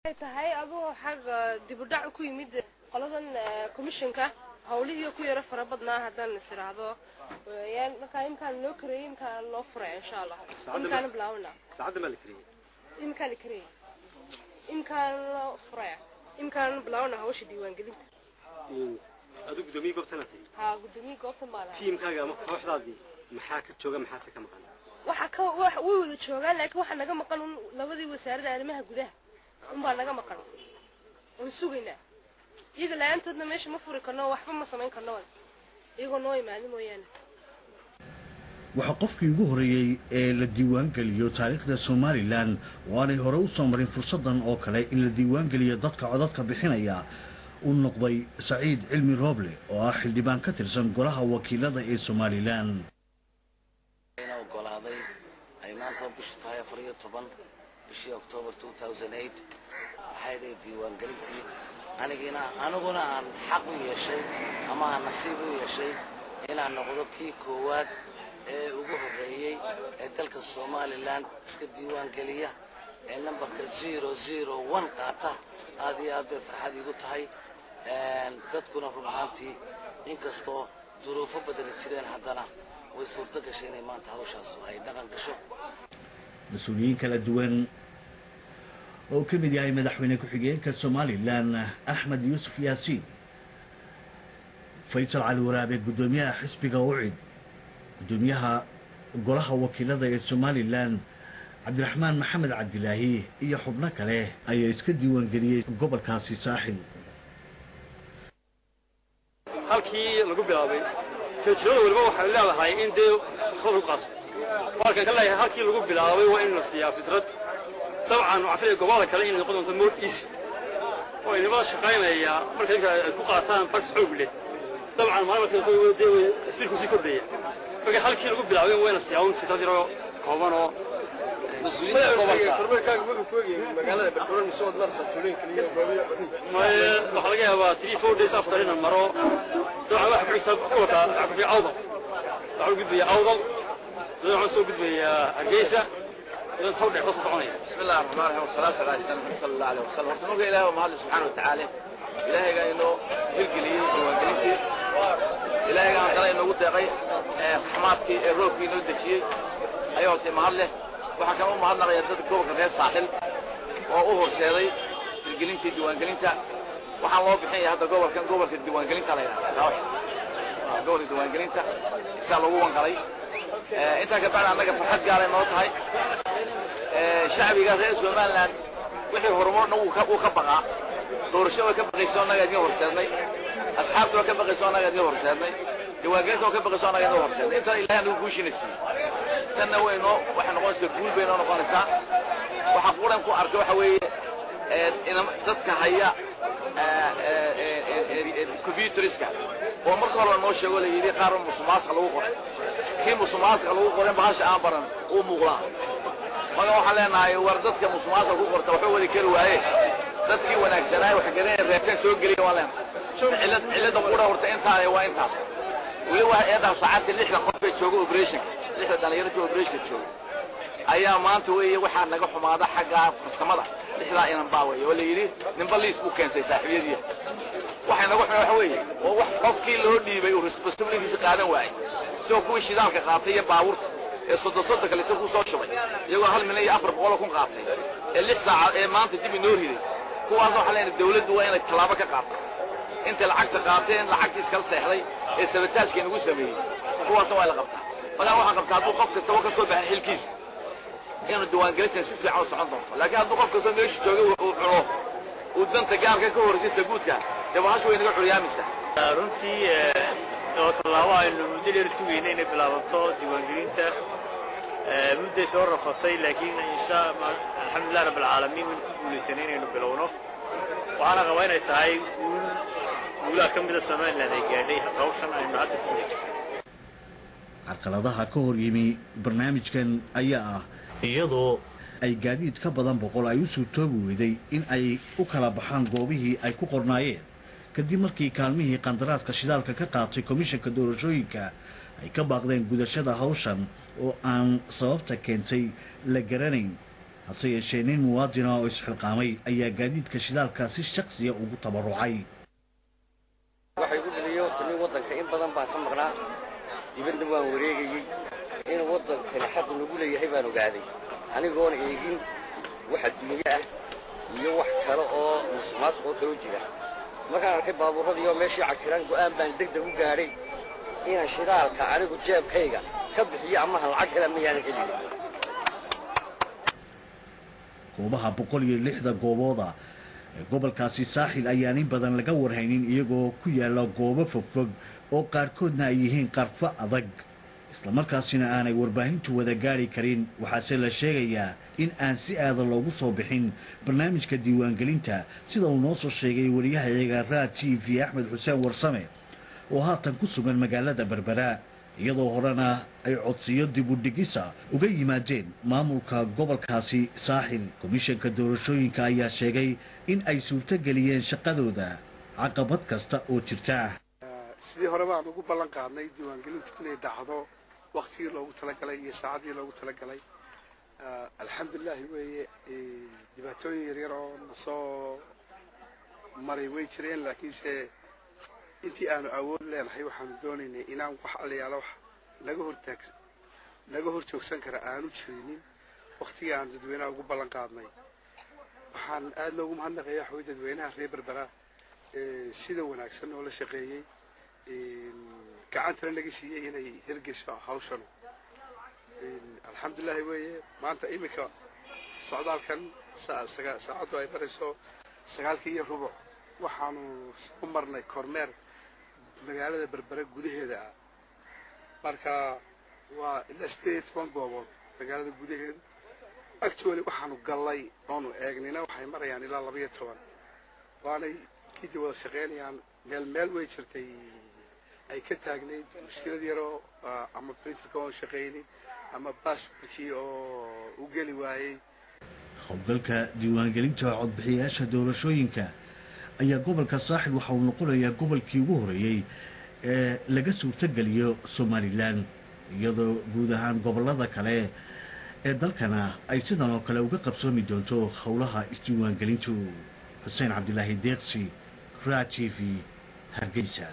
Waxay tahay aduu xagga dib u dhac ku yimid qoladan commissionka, hawlihii ku yaro fara badnaa haddaan is iraahdo. Markaa imkaan loo kareeyey, imkaan loo furay, insha Allah imkaana bilaabana. Saacadda maa la kariyey? Imkaan la kareeyey, imkaan loo furaya, imkaan bilaabana hawsha diiwaangelinta. Adigu guddoomiye goobtana tahay? Haa, guddoomiye goobtan baa lahay. Tiimkaaga ama kooxdaadii maxaa ka jooga, maxaase ka maqan? Waxa ka way wada joogaan, laakiin waxaa naga maqan un labadii wasaaradda arrimaha gudaha unbaa naga maqan oon sugaynaa. Iyaga la-aantoodna meesha ma furi karno, waxba ma samayn karno iyagoo noo imaado mooyaane. Waxaa qofkii ugu horreeyey ee la diiwaangeliyo taariikhda Somaliland oo aanay hore u soo marin fursaddan oo kale in la diiwaangeliyo dadka codadka bixinaya uu noqday Saciid Cilmi Rooble, oo ah xildhibaan ka tirsan golaha wakiilada ee Somaliland. Ogolaaday ay maanta bishu tahay 14 bishii October 2008, waxay ahayd diiwaangelintii. Anigina aniguna aan xaq u yeeshay ama aan nasiib u yeeshay inaan noqdo kii koowaad ee ugu horreeyey ee dalka Somaliland iska diiwaangeliya ee nambarka 001 qaata. Aada iyo aad bay farxad iigu tahay. Dadkuna run ahaantii, inkastoo duruufo badani jireen, haddana way suurto gashay inay maanta hawshaas ay dhaqan gasho. Mas-uuliyiin kala duwan oo ka mid yahay madaxweyne ku-xigeenka Somaliland Axmed Yuusuf Yaasiin, Faysal Cali Waraabe, guddoomiyaha xisbiga UCID, guddoomiyaha golaha wakiilada ee Somaliland Cabdiraxmaan Maxamed Cabdilaahi iyo xubno kale ayaa iska diiwaangeliyey gobolkaasi Saaxil. Halkii lagu bilaabay feejirada weliba waxay leedahay in dee fikrad lagu qaato. Halkan ka leeyahay, halkii lagu bilaabay waa in la siiyaa fikrad. Dabcan waxaan filaya gobolada kale inay noqon doonto more easy oo inamada shaqaynaya marka ninka ay ku qaataan bas xoog leh. Dabcan maalin marka dee isbiilku sii kordhaya. Marka halkii lagu bilaabay waa in la siiyaa un fikrad yaroo kooban oo Mas-uuliyiinta gobolka. Kormeerkaaga wuxuu ku egyahay magaalada Berbera mise waad marta tuulooyinka iyo goobiyo? Maye, waxaa laga yaabaa 3-4 days after inaan maro. Dabcan waxa ku xigta gobolka, waxa ku xiga Awdal, waxaan u gudbayaa Awdal, dabeetna waxaan soo gudbayaa Hargeysa, idan taw dhex soo soconaya. بسم الله الرحمن الرحيم، والصلاة على سيدنا محمد صلى الله عليه وسلم. Horta marka Ilaahay waa mahadle subxaana watacaala. Ilaahaygaa inoo hirgeliyey diiwaangelintii. Ilaahaygaa haddana inoogu deeqay raxmaadkii ee roobkii inoo dejiyey ayaa hortay mahad leh. Waxaa kale u mahadnaqaya dadka gobolka reer Saaxil oo u horseeday hirgelintii diiwaangelinta. Waxaan loo bixinaya hadda gobolkan gobolka diiwaangelinta la yidhahda, gobolka diiwaangelinta isaa lagu wanqalay. Intaa kabacdi annaga farxad gaaray noo tahay. Shacbiga reer Somaliland wixii horumarna uu ka baqaa. Doorasho way ka baqayso, annaga idin horseednay. Asxaabta waa ka baqayso, annaga idin horseednay. Diiwaangelinta waa ka baqayso, annaga idin horseednay. Intan Ilahay anagu guushina siiyey, tanna waynoo waxay noqonaysaa guul bay noo noqonaysaa. Waxa quran ku arkay waxa weeye dadka haya computeriska oo marka hore noo sheego la yidhi qaar musuqmaasuqa lagu qoray. Kii musuqmaasuqa lagu qoray bahasha aan baran uu muuqdaa. Marka waxaan leenahay, war dadka musuqmaasuqa ku qorta waxba wadi kari waaye, dadkii wanaagsanaay wax garanaya reebteen soo geliya waan leenahay. Cillad cillada qura horta intaan waa intaas. Weli waa eedaa saacadda 60 qof bay jooga operationka, 60 dhalinyaro jooga operationka jooga ayaa maanta weeye. Waxaa naga xumaada xagga farsamada, 60-daa inan baa weeye oo la yidhi ninba liis buu keensay saaxiibyadii. Waxay naga xumay waxa weeye oo wax qofkii loo dhiibay uu responsibilitygiisa qaadan waayey, isagoo kuwii shidaalka qaatay iyo baabuurta ee 30 30-ka litir ku soo shubay, iyagoo 1,400,000 qaatay ee 6 saacaod ee maanta dib inoo riday. Kuwaasna waxaa leenahay dawladdu waa inay tallaabo ka qaato. Intay lacagta qaateen lacagtii iskala seexday ee sabotage-ka inagu sameeyey, kuwaasna waa la qabtaa. Markaa waxaan qabtaa hadduu qof kastaba ka soo baxay xilkiisa inuu diiwaangelintan si fiican u socon doonto. Laakiin hadduu qof kastoo meesha joogay uu cuno, uu danta gaarka ka horreysay guudka, dee bahashu way naga curyaamaysaa. Runtii oo tallaabo aynu muddo dheer sugaynay inay bilaabato diiwaangelinta, mudday soo rafatay, laakiin insha alxamdulilah rabb alcaalamiin waynu ku guulaysanay inaynu bilowno. Waxaana qabaa inay tahay guul guulaha ka mida Somaliland ay gaadhay hawshan aynu hadda ku jirno. Carqaladaha ka hor yimi barnaamijkan ayaa ah iyadoo ay gaadiid ka badan 100 ay u suurtoobi weyday in ay u kala baxaan goobihii ay ku qornaayeen, kadib markii kaalmihii qandaraadka shidaalka ka qaatay komishanka doorashooyinka ay ka baaqdeen gudashada hawshan oo aan sababta keentay la garanayn. Hase yeeshee nin muwaadina oo isxilqaamay ayaa gaadiidka shidaalka si shaksiya ugu tabarucay. Waxay igu dhaliyey horta nin waddanka in badan baan ka maqnaa, dibadna waan wareegayey. In waddankani xaqu nagu leeyahay baan ogaaday, anigoona eegin wax adduunye ah iyo wax kale oo musuqmaasuq oo kaloo jira. Markaan arkay baabuurradii oo meeshii cagtiraan, go'aan baan deg deg u gaadhay inaan shidaalka anigu jeebkayga ka bixiyo amahan lacag hela mayaanan helin. Goobaha 106da goobooda ee gobolkaasi Saaxil ayaan in badan laga warhaynin, iyagoo ku yaala goobo fogfog oo qaarkoodna ay yihiin qarfo adag, islamarkaasina aanay warbaahintu wada gaari karin. Waxaase la sheegayaa in aan si aada loogu soo bixin barnaamijka diiwaangelinta, sida uu noo soo sheegay wariyahayaga Raad TV Axmed Xuseen Warsame oo haatan ku sugan magaalada Berbera, iyadoo horena ay codsiyo dib u dhigisa uga yimaadeen maamulka gobolkaasi Saaxil. Komishanka doorashooyinka ayaa sheegay in ay suurtogeliyeen shaqadooda caqabad kasta oo jirta. Sidii hore baan ugu ballan qaadnay diiwaangelintu inay dhacdo waktigii loogu talagalay iyo saacadii loogu talagalay. Alxamdulilahi weeye. Dhibaatooyin yaryar oo nasoo maray way jireen, laakiinse intii aanu awood leenahay waxaanu doonaynay inaan wax allayaalo wax naga hortaag naga hor joogsan kara aanu jirinin waktigii aanu dadweynaha ugu ballan qaadnay. Waxaan aada loogu mahadnaqaya waxa wey dadweynaha reer Berbera sida wanaagsan noola shaqeeyey, gacantana naga siiyey inay hirgesho hawshan. Alxamdulilahi weeye. Maanta iminka socdaalkan saacaddu ay marayso 9:15 waxaanu u marnay kormeer magaalada Berbere gudaheeda ah. Marka waa ilaa 18 goobood magaalada gudaheeda. Actually waxaanu gallay oonu eegnayna waxay marayaan ilaa 12, waanay kadib wada shaqeynayaan. Meel meel way jirtay ay ka taagnayd mushkilad yaroo ama printerka oon shaqaynin ama passportkii oo u geli waayey. Howlgalka diiwaangelinta codbixiyayaasha doorashooyinka ayaa gobolka Saaxil waxa uu noqonayaa gobolkii ugu horeeyey ee laga suurtogeliyo Somaliland, iyadoo guud ahaan gobolada kale ee dalkana ay sidan oo kale uga qabsoomi doonto howlaha isdiiwaangelintu. Xuseen Cabdilaahi Deeqsi, Raa TV, Hargeysa.